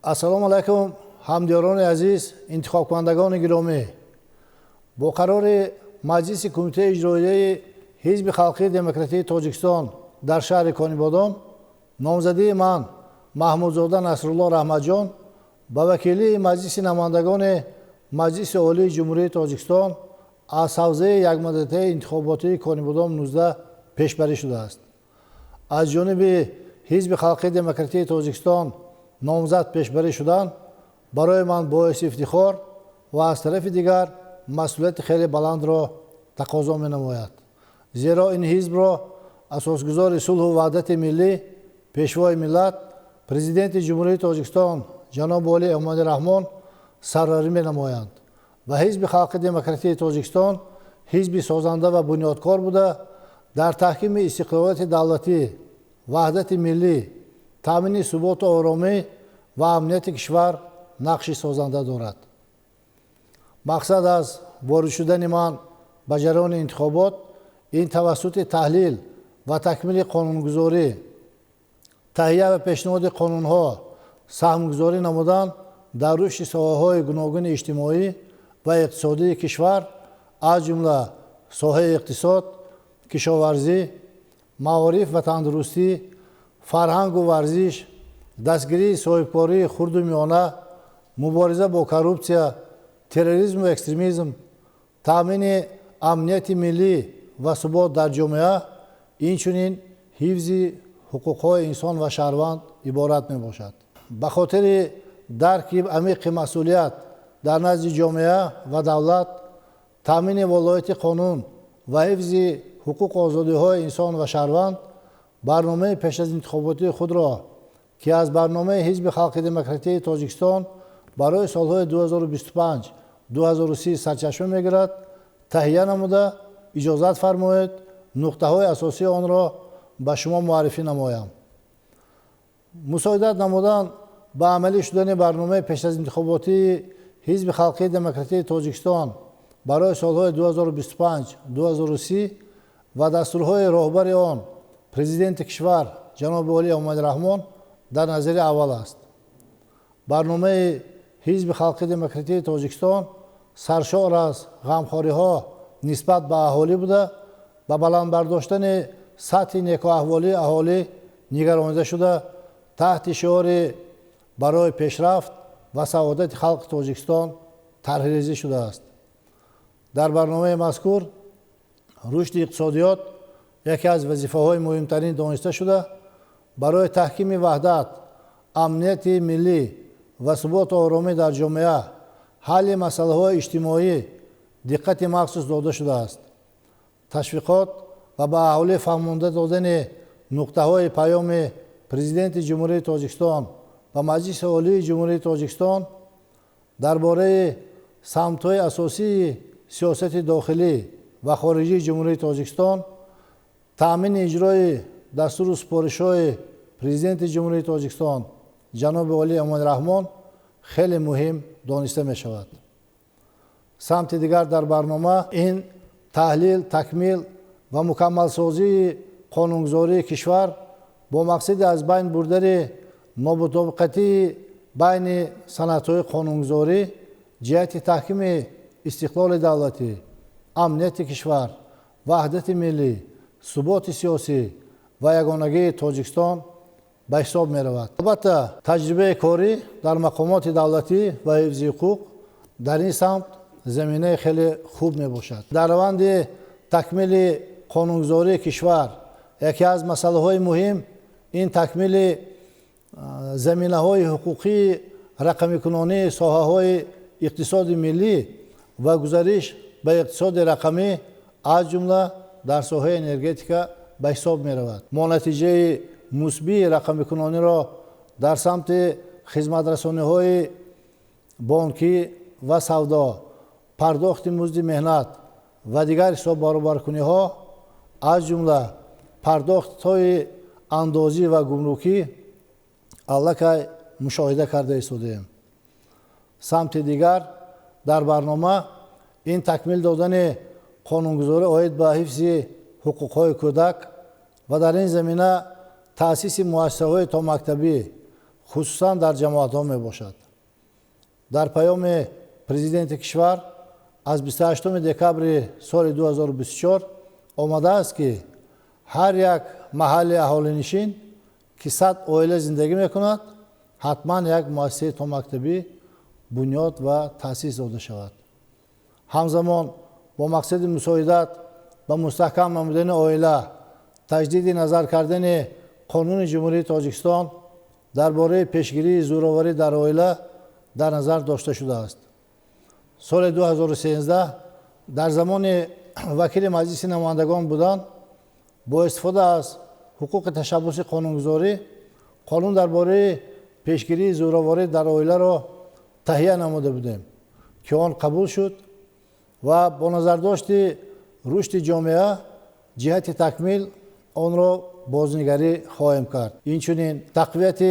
Ассалому алайкум, ҳамдиёрони азиз, интихобкунандагони гиромӣ. Бо қарори Маҷлиси Кумитаи иҷроияи Ҳизби Халқии Демократии Тоҷикистон дар шаҳри Конибодом номзадии ман Маҳмудзода Насрулло Раҳматҷон ба вакилии Маҷлиси намояндагони Маҷлиси Олии Ҷумҳурии Тоҷикистон аз ҳавзаи якмандатаи интихоботии Конибодом 19 пешбарӣ шудааст. Аз ҷониби Ҳизби Халқии Демократии Тоҷикистон номзад пешбарӣ шудан барои ман боиси ифтихор ва аз тарафи дигар масъулияти хеле баландро тақозо менамояд. Зеро ин ҳизбро асосгузори сулҳу ваҳдати миллӣ, Пешвои миллат, Президенти Ҷумҳурии Тоҷикистон ҷаноби олӣ Эмомалӣ Раҳмон сарварӣ менамоянд ва Ҳизби Халқи Демократии Тоҷикистон ҳизби созанда ва бунёдкор буда, дар таҳкими истиқлолияти давлатӣ, ваҳдати миллӣ, таъмини суботу оромӣ ва амнияти кишвар нақши созанда дорад. Мақсад аз ворид шудани ман ба ҷараёни интихобот ин тавассути таҳлил ва такмили қонунгузорӣ, таҳия ва пешниҳоди қонунҳо, саҳмгузорӣ намудан дар рушди соҳаҳои гуногуни иҷтимоӣ ва иқтисодии кишвар, аз ҷумла соҳаи иқтисод, кишоварзӣ, маориф ва тандурустӣ, фарҳангу варзиш, дастгирии соҳибкории хурду миёна, мубориза бо коррупсия, терроризму экстремизм, таъмини амнияти миллӣ ва субот дар ҷомеа, инчунин ҳифзи ҳуқуқҳои инсон ва шаҳрванд иборат мебошад. Ба хотири дарки амиқи масъулият дар назди ҷомеа ва давлат, таъмини волояти қонун ва ҳифзи ҳуқуқу озодиҳои инсон ва шаҳрванд, барномаи пеш аз интихоботии худро, ки аз барномаи Ҳизби Халқи Демократии Тоҷикистон барои солҳои 2025-2030 сарчашма мегирад, таҳия намуда, иҷозат фармоед нуқтаҳои асосии онро ба шумо муаррифӣ намоям. Мусоидат намудан ба амалӣ шудани барномаи пеш аз интихоботии Ҳизби Халқии Демократии Тоҷикистон барои солҳои 2025-2030 ва дастурҳои роҳбари он Президенти кишвар ҷаноби олӣ Эмомалӣ Раҳмон дар назари аввал аст. Барномаи Ҳизби Халқии Демократии Тоҷикистон саршор аз ғамхориҳо нисбат ба аҳолӣ буда, ба баланд бардоштани сатҳи некӯаҳволии аҳолӣ нигаронида шуда, таҳти шиори барои пешрафт ва саодати халқи Тоҷикистон тарҳрезӣ шудааст. Дар барномаи мазкур рушди иқтисодиёт яке аз вазифаҳои муҳимтарин дониста шуда, барои таҳкими ваҳдат, амнияти миллӣ ва суботу оромӣ дар ҷомеа, ҳалли масъалаҳои иҷтимоӣ диққати махсус дода шудааст. Ташвиқот ва ба аҳолӣ фаҳмонда додани нуқтаҳои паёми Президенти Ҷумҳурии Тоҷикистон ва Маҷлиси Олии Ҷумҳурии Тоҷикистон дар бораи самтҳои асосии сиёсати дохилӣ ва хориҷии Ҷумҳурии Тоҷикистон, таъмини иҷрои дастуру супоришҳои Президенти Ҷумҳурии Тоҷикистон ҷаноби олӣ Эмомалӣ Раҳмон хеле муҳим дониста мешавад. Самти дигар дар барнома ин таҳлил, такмил ва мукаммалсозии қонунгузории кишвар бо мақсади аз байн бурдани номутобиқатии байни санадҳои қонунгузорӣ ҷиҳати таҳкими истиқлоли давлатӣ, амнияти кишвар, ваҳдати миллӣ, суботи сиёсӣ ва ягонагии Тоҷикистон ба ҳисоб меравад. Албатта, таҷрибаи корӣ дар мақомоти давлатӣ ва ҳифзи ҳуқуқ дар ин самт заминаи хеле хуб мебошад. Дар раванди такмили қонунгузории кишвар яке аз масъалаҳои муҳим ин такмили заминаҳои ҳуқуқии рақамикунонии соҳаҳои иқтисоди миллӣ ва гузариш ба иқтисоди рақамӣ, аз ҷумла дар соҳаи энергетика ба ҳисоб меравад. Мо натиҷаи мусбии рақамикунониро дар самти хизматрасониҳои бонкӣ ва савдо, пардохти музди меҳнат ва дигар ҳисоббаробаркуниҳо, аз ҷумла пардохтҳои андозӣ ва гумрукӣ аллакай мушоҳида карда истодаем. Самти дигар дар барнома ин такмил додани қонунгузорӣ оид ба ҳифзи ҳуқуқҳои кӯдак ва дар ин замина таъсиси муассисаҳои томактабӣ, Хусусан дар ҷамоатҳо мебошад. Дар паёми президенти кишвар аз 28 декабри соли 2024 омадааст, ки ҳар як маҳалли аҳолинишин, ки 100 оила зиндагӣ мекунад, ҳатман як муассисаи томактабӣ бунёд ва таъсис дода шавад. Ҳамзамон бо мақсади мусоидат ба мустаҳкам намудани оила, таҷдиди назар кардани Қонуни Ҷумҳурии Тоҷикистон дар бораи пешгирии зӯроварӣ дар оила дар назар дошта шудааст. Соли 2013 дар замони вакили Маҷлиси намояндагон будан, бо истифода аз ҳуқуқи ташаббуси қонунгузорӣ, қонун дар бораи пешгирии зӯроварӣ дар оиларо таҳия намуда будем, ки он қабул шуд ва бо назардошти рушди ҷомеа ҷиҳати такмил онро бознигарӣ хоҳем кард. Инчунин тақвияти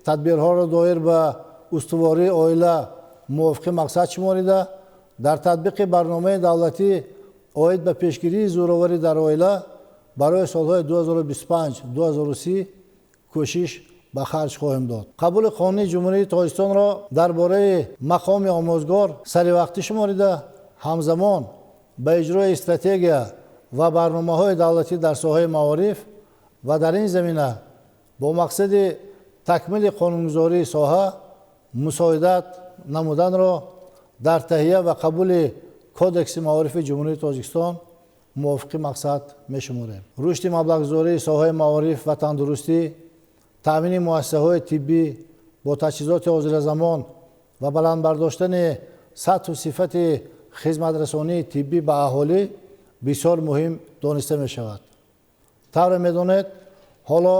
тадбирҳоро доир ба устувории оила мувофиқи мақсад шуморида, дар татбиқи барномаи давлатӣ оид ба пешгирии зӯроварӣ дар оила барои солҳои 2025-2030 кӯшиш ба харҷ хоҳем дод. Қабули Қонуни Ҷумҳурии Тоҷикистонро дар бораи мақоми омӯзгор саривақтӣ шуморида, ҳамзамон ба иҷрои стратегия ва барномаҳои давлатӣ дар соҳаи маориф ва дар ин замина бо мақсади такмили қонунгузории соҳа мусоидат намуданро дар таҳия ва қабули Кодекси маорифи Ҷумҳурии Тоҷикистон мувофиқи мақсад мешуморем. Рушди маблағгузории соҳаи маориф ва тандурустӣ, таъмини муассисаҳои тиббӣ бо таҷҳизоти ҳозиразамон ва баланд бардоштани сатҳу сифати хизматрасонии тиббӣ ба аҳолӣ бисёр муҳим дониста мешавад. Тавре медонед, ҳоло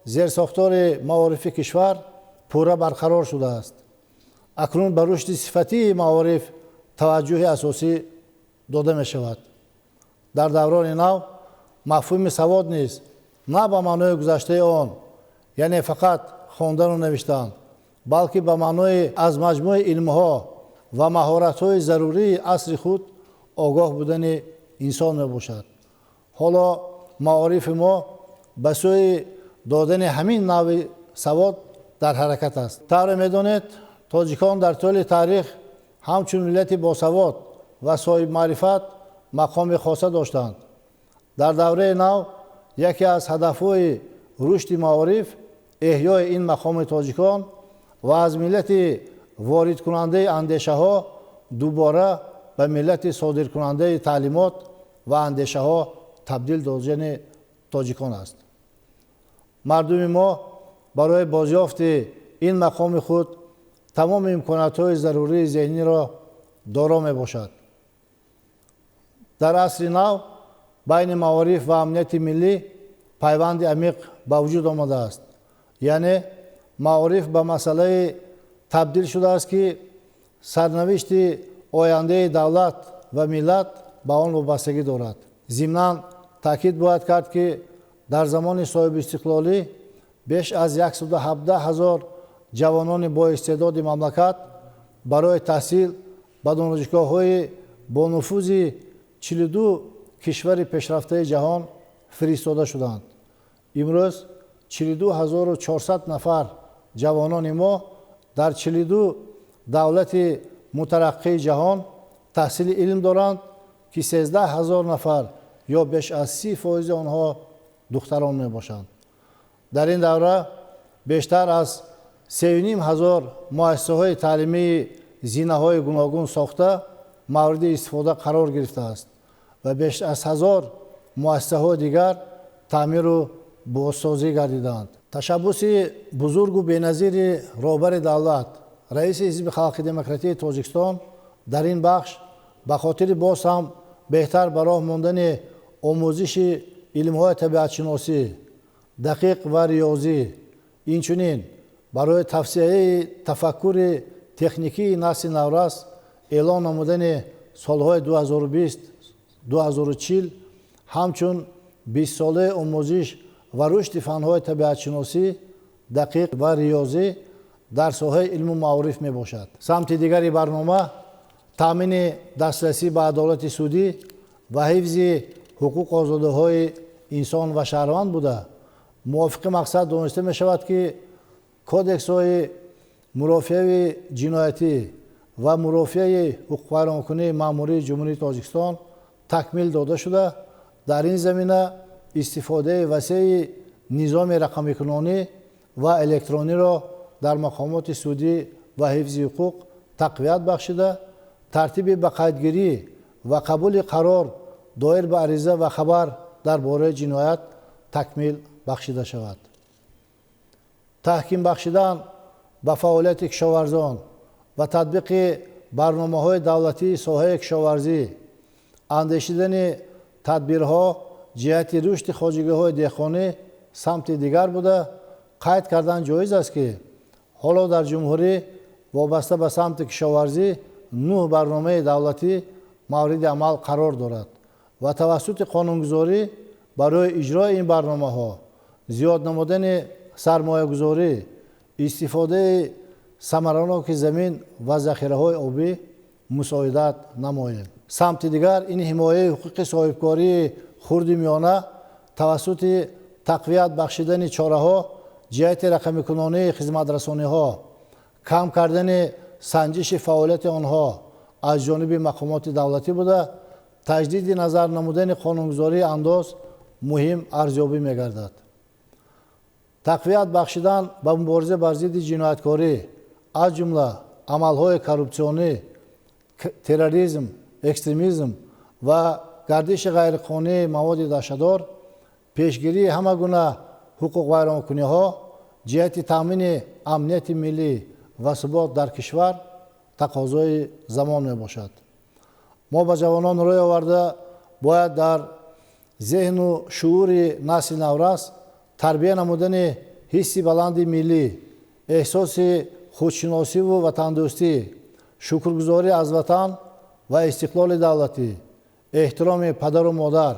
зерсохтори маорифи кишвар пурра барқарор шудааст. Акнун ба рушди сифатии маориф таваҷҷӯҳи асосӣ дода мешавад. Дар даврони нав мафҳуми савод низ на ба маънои гузаштаи он, яъне фақат хондану навиштан, балки ба маънои аз маҷмӯи илмҳо ва маҳоратҳои зарурии асри худ огоҳ будани инсон мебошад. Ҳоло маорифи мо ба сӯи додани ҳамин навъи савод дар ҳаракат аст. Тавре медонед, тоҷикон дар тӯли таърих ҳамчун миллати босавод ва соҳибмаърифат мақоми хоса доштанд. Дар давраи нав яке аз ҳадафҳои рушди маориф эҳёи ин мақоми тоҷикон ва аз миллати воридкунандаи андешаҳо дубора ба миллати содиркунандаи таълимот ва андешаҳо табдил додани тоҷикон аст. Мардуми мо барои бозёфти ин мақоми худ тамоми имкониятҳои зарурии зеҳниро доро мебошад. Дар асри нав байни маориф ва амнияти миллӣ пайванди амиқ ба вуҷуд омадааст. Яъне маориф ба масъалаи табдил шудааст, ки сарнавишти ояндаи давлат ва миллат ба он вобастагӣ дорад. Зимнан таъкид бояд кард, ки дар замони соҳибистиқлолӣ беш аз 117 ҳазор ҷавонони боистеъдоди мамлакат барои таҳсил ба донишгоҳҳои бонуфузи 42 кишвари пешрафтаи ҷаҳон фиристода шуданд. Имрӯз 42 400 нафар ҷавонони мо дар 42 давлати мутараққии ҷаҳон таҳсили илм доранд, ки 13 000 нафар ё беш аз 30 фоизи онҳо духтарон мебошанд. Дар ин давра бештар аз 3,5 ҳазор муассисаҳои таълимии зинаҳои гуногун сохта, мавриди истифода қарор гирифтааст ва беш аз 1000 муассисаҳои дигар таъмиру бозсозӣ гардидаанд. Ташаббуси бузургу беназири роҳбари давлат, раиси Ҳизби халқи демократии Тоҷикистон дар ин бахш ба хотири боз ҳам беҳтар ба роҳ мондани омӯзиши илмҳои табиатшиносӣ, дақиқ ва риёзӣ, инчунин барои тавсеаи тафаккури техникии насли наврас эълон намудани солҳои 2020-2040 ҳамчун 20-солаи омӯзиш ва рушди фанҳои табиатшиносӣ, дақиқ ва риёзӣ дар соҳаи илму маориф мебошад. Самти дигари барнома таъмини дастрасӣ ба адолати судӣ ва ҳифзи ҳуқуқу озодиҳои инсон ва шаҳрванд буда, мувофиқи мақсад дониста мешавад, ки Кодексҳои мурофиави ҷиноятӣ ва мурофиаи ҳуқуқвайронкунии маъмурии Ҷумҳурии Тоҷикистон такмил дода шуда, дар ин замина истифодаи васеи низоми рақамикунонӣ ва электрониро дар мақомоти судӣ ва ҳифзи ҳуқуқ тақвият бахшида, тартиби ба қайдгирӣ ва қабули қарор доир ба ариза ва хабар дар бораи ҷиноят такмил бахшида шавад. Таҳким бахшидан ба фаъолияти кишоварзон ва татбиқи барномаҳои давлатии соҳаи кишоварзӣ, андешидани тадбирҳо ҷиҳати рушди хоҷагиҳои деҳқонӣ самти дигар буда, қайд кардан ҷоиз аст, ки ҳоло дар ҷумҳурӣ вобаста ба самти кишоварзӣ 9 барномаи давлатӣ мавриди амал қарор дорад ва тавассути қонунгузорӣ барои иҷрои ин барномаҳо зиёд намудани сармоягузорӣ, истифодаи самараноки замин ва захираҳои обӣ мусоидат намоем. Самти дигар ин ҳимояи ҳуқуқи соҳибкории хурди миёна тавассути тақвият бахшидани чораҳо ҷиҳати рақамикунонии хизматрасониҳо, кам кардани санҷиши фаъолияти онҳо аз ҷониби мақомоти давлатӣ буда, таҷдиди назар намудани қонунгузории андоз муҳим арзёбӣ мегардад. Тақвият бахшидан ба мубориза бар зидди ҷинояткорӣ, аз ҷумла амалҳои коррупсионӣ, терроризм, экстремизм ва гардиши ғайриқонунии маводи даҳшатдор, пешгирии ҳама гуна ҳуқуқвайронкуниҳо ҷиҳати таъмини амнияти миллӣ ва субот дар кишвар тақозои замон мебошад. Мо ба ҷавонон рӯй оварда бояд дар зеҳну шуури насли наврас тарбия намудани ҳисси баланди миллӣ, эҳсоси худшиносиву ватандӯстӣ, шукргузорӣ аз ватан ва истиқлоли давлатӣ, эҳтироми падару модар,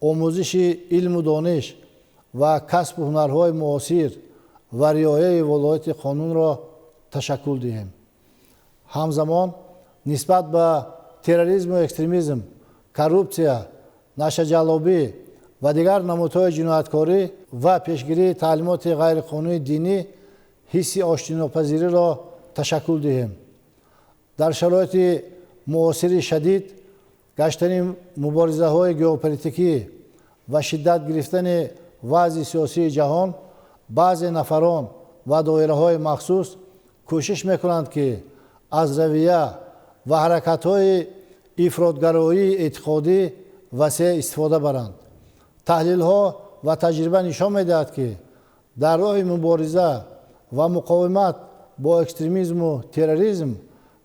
омӯзиши илму дониш ва касбу ҳунарҳои муосир ва риояи волояти қонунро ташаккул диҳем. Ҳамзамон нисбат ба терроризму экстремизм, коррупсия, нашаҷаллобӣ ва дигар намудҳои ҷинояткорӣ ва пешгирии таълимоти ғайриқонунии динӣ ҳисси оштинопазириро ташаккул диҳем. Дар шароити муосири шадид гаштани муборизаҳои геополитикӣ ва шиддат гирифтани вазъи сиёсии ҷаҳон, баъзе нафарон ва доираҳои махсус кӯшиш мекунанд, ки аз равия ва ҳаракатҳои ифротгароии эътиқодӣ васеъ истифода баранд. Таҳлилҳо ва таҷриба нишон медиҳад, ки дар роҳи мубориза ва муқовимат бо экстремизму терроризм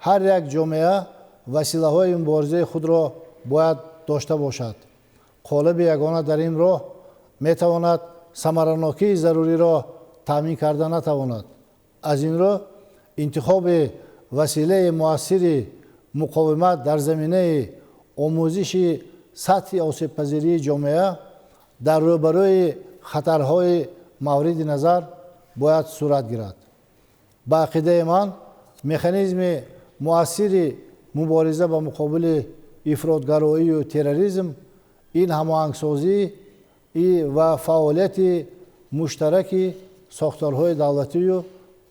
ҳар як ҷомеа василаҳои муборизаи худро бояд дошта бошад. Қолаби ягона дар ин роҳ метавонад самаранокии заруриро таъмин карда натавонад. Аз ин рӯ интихоби василаи муассири муқовимат дар заминаи омӯзиши сатҳи осебпазирии ҷомеа дар рӯбарӯи хатарҳои мавриди назар бояд сурат гирад. Ба ақидаи ман, механизми муассири мубориза ба муқобили ифротгароию терроризм ин ҳамоҳангсозӣ ва фаъолияти муштараки сохторҳои давлатию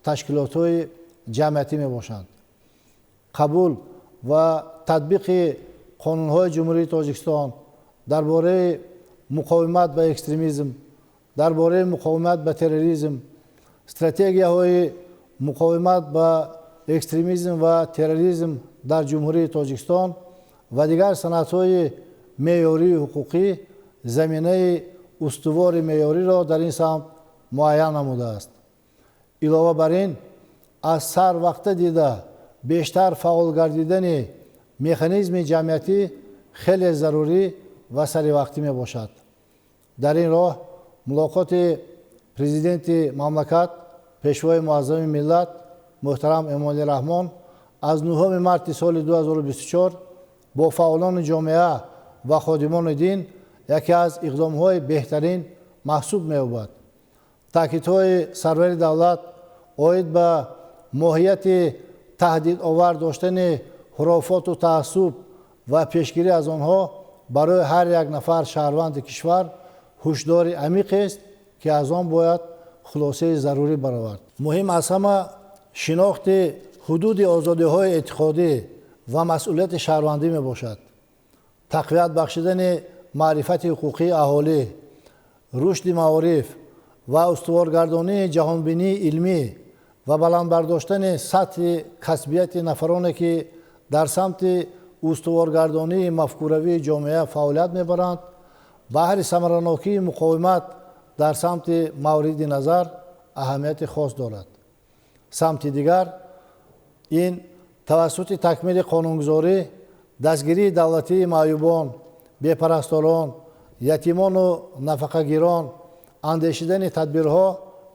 ташкилотҳои ҷамъиятӣ мебошанд. Қабул ва татбиқи қонунҳои Ҷумҳурии Тоҷикистон дар бораи муқовимат ба экстремизм, дар бораи муқовимат ба терроризм, стратегияҳои муқовимат ба экстремизм ва терроризм дар Ҷумҳурии Тоҷикистон ва дигар санадҳои меъёрии ҳуқуқӣ заминаи устувори меъёриро дар ин самт муайян намудааст. Илова бар ин, аз сар вақта дида бештар фаъол гардидани механизми ҷамъиятӣ хеле зарурӣ ва саривақтӣ мебошад. Дар ин роҳ мулоқоти президенти мамлакат, пешвои муаззами миллат муҳтарам Эмомалӣ Раҳмон аз 9 марти соли 2024 бо фаъолони ҷомеа ва ходимони дин яке аз иқдомҳои беҳтарин маҳсуб меёбад. Таъкидҳои сарвари давлат оид ба моҳияти таҳдидовар доштани хурофоту таассуб ва пешгирӣ аз онҳо барои ҳар як нафар шаҳрванди кишвар ҳушдори амиқест, ки аз он бояд хулосаи зарурӣ баровард. Муҳим аз ҳама шинохти ҳудуди озодиҳои эътиқодӣ ва масъулияти шаҳрвандӣ мебошад. Тақвият бахшидани маърифати ҳуқуқии аҳолӣ, рушди маориф ва устуворгардонии ҷаҳонбинии илмӣ ва баланд бардоштани сатҳи касбияти нафароне, ки дар самти устуворгардонии мафкуравии ҷомеа фаъолият мебаранд, баҳри самаранокии муқовимат дар самти мавриди назар аҳамияти хос дорад. Самти дигар ин тавассути такмили қонунгузорӣ, дастгирии давлатии маъюбон, бепарасторон, ятимону нафақагирон, андешидани тадбирҳо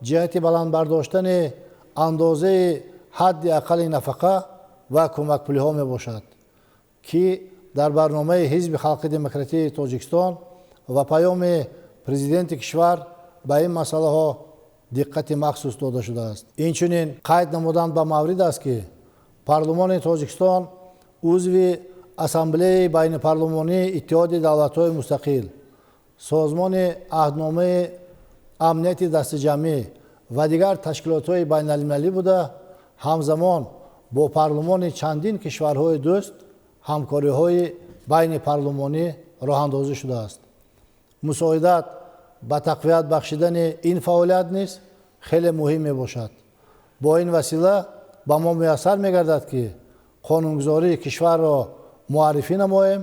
ҷиҳати баланд бардоштани андозаи ҳадди аққали нафақа ва кӯмакпулиҳо мебошад, ки дар барномаи Ҳизби Халқи Демократии Тоҷикистон ва паёми президенти кишвар ба ин масъалаҳо диққати махсус дода шудааст. Инчунин қайд намудан ба маврид аст, ки Парлумони Тоҷикистон узви Ассамблеяи байнипарлумонии Иттиҳоди давлатҳои мустақил, Созмони аҳдномаи амнияти дастаҷамъӣ ва дигар ташкилотҳои байналмилалӣ буда, ҳамзамон бо парлумони чандин кишварҳои дӯст ҳамкориҳои байнипарлумонӣ роҳандозӣ шудааст. Мусоидат ба тақвият бахшидани ин фаъолият низ хеле муҳим мебошад. Бо ин васила ба мо муяссар мегардад, ки қонунгузории кишварро муаррифӣ намоем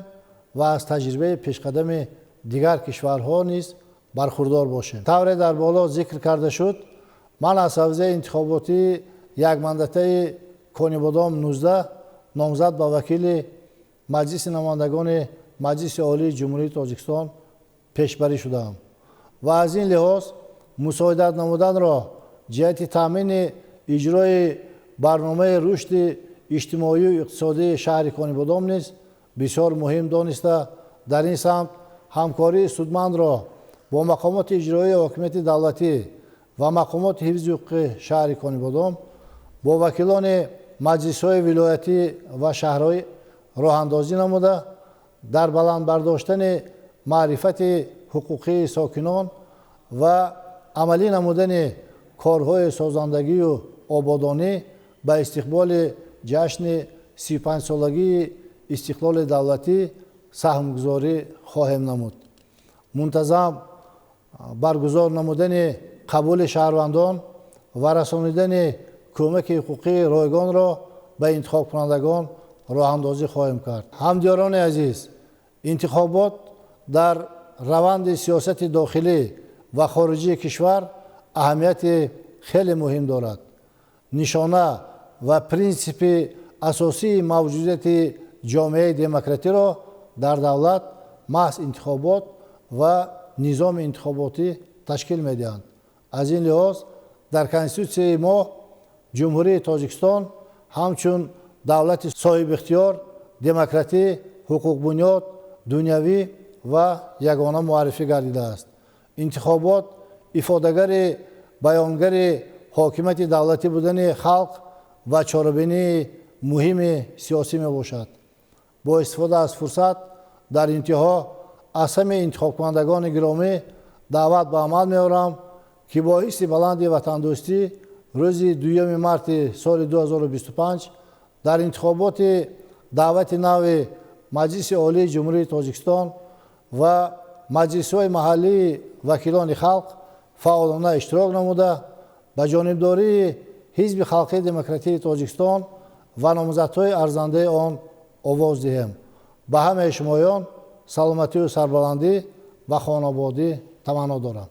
ва аз таҷрибаи пешқадами дигар кишварҳо низ бархурдор бошем. Тавре дар боло зикр карда шуд, ман аз ҳавзаи интихоботии якмандатаи Конибодом 19 номзад ба вакили Маҷлиси намояндагони Маҷлиси Олии Ҷумҳурии Тоҷикистон пешбарӣ шудаам ва аз ин лиҳоз мусоидат намуданро ҷиҳати таъмини иҷрои барномаи рушди иҷтимоию иқтисодии шаҳри Конибодом низ бисёр муҳим дониста, дар ин самт ҳамкории судмандро бо мақомоти иҷроии ҳокимияти давлатӣ ва мақомоти ҳифзи ҳуқуқи шаҳри Конибодом, бо вакилони маҷлисҳои вилоятӣ ва шаҳрҳои роҳандозӣ намуда, дар баланд бардоштани маърифати ҳуқуқии сокинон ва амалӣ намудани корҳои созандагию ободонӣ ба истиқболи ҷашни 35-солагии истиқлоли давлатӣ саҳмгузорӣ хоҳем намуд. Мунтазам баргузор намудани қабули шаҳрвандон ва расонидани кӯмаки ҳуқуқии ройгонро ба интихобкунандагон роҳандозӣ хоҳем кард. Ҳамдиёрони азиз, интихобот дар раванди сиёсати дохилӣ ва хориҷии кишвар аҳамияти хеле муҳим дорад. Нишона ва принсипи асосии мавҷудияти ҷомеаи демократиро дар давлат маҳз интихобот ва низоми интихоботӣ ташкил медиҳанд. Аз ин лиҳоз дар Конститутсияи мо Ҷумҳурии Тоҷикистон ҳамчун давлати соҳибихтиёр, демократӣ, ҳуқуқбунёд, дунявӣ ва ягона муаррифӣ гардидааст. Интихобот ифодагари баёнгари ҳокимияти давлатӣ будани халқ ва чорабинии муҳими сиёсӣ мебошад. Бо истифода аз фурсат дар интиҳо аз ҳамаи интихобкунандагони гиромӣ даъват ба амал меорам, ки бо ҳисси баланди ватандӯстӣ рӯзи 2 марти соли 2025 дар интихоботи даъвати нави Маҷлиси Олии Ҷумҳурии Тоҷикистон ва маҷлисҳои маҳаллии вакилони халқ фаъолона иштирок намуда, ба ҷонибдории Ҳизби Халқии Демократии Тоҷикистон ва номзадҳои арзандаи он овоз диҳем. Ба ҳамаи шумоён саломатию сарбаландӣ ва хонободӣ таманно дорам.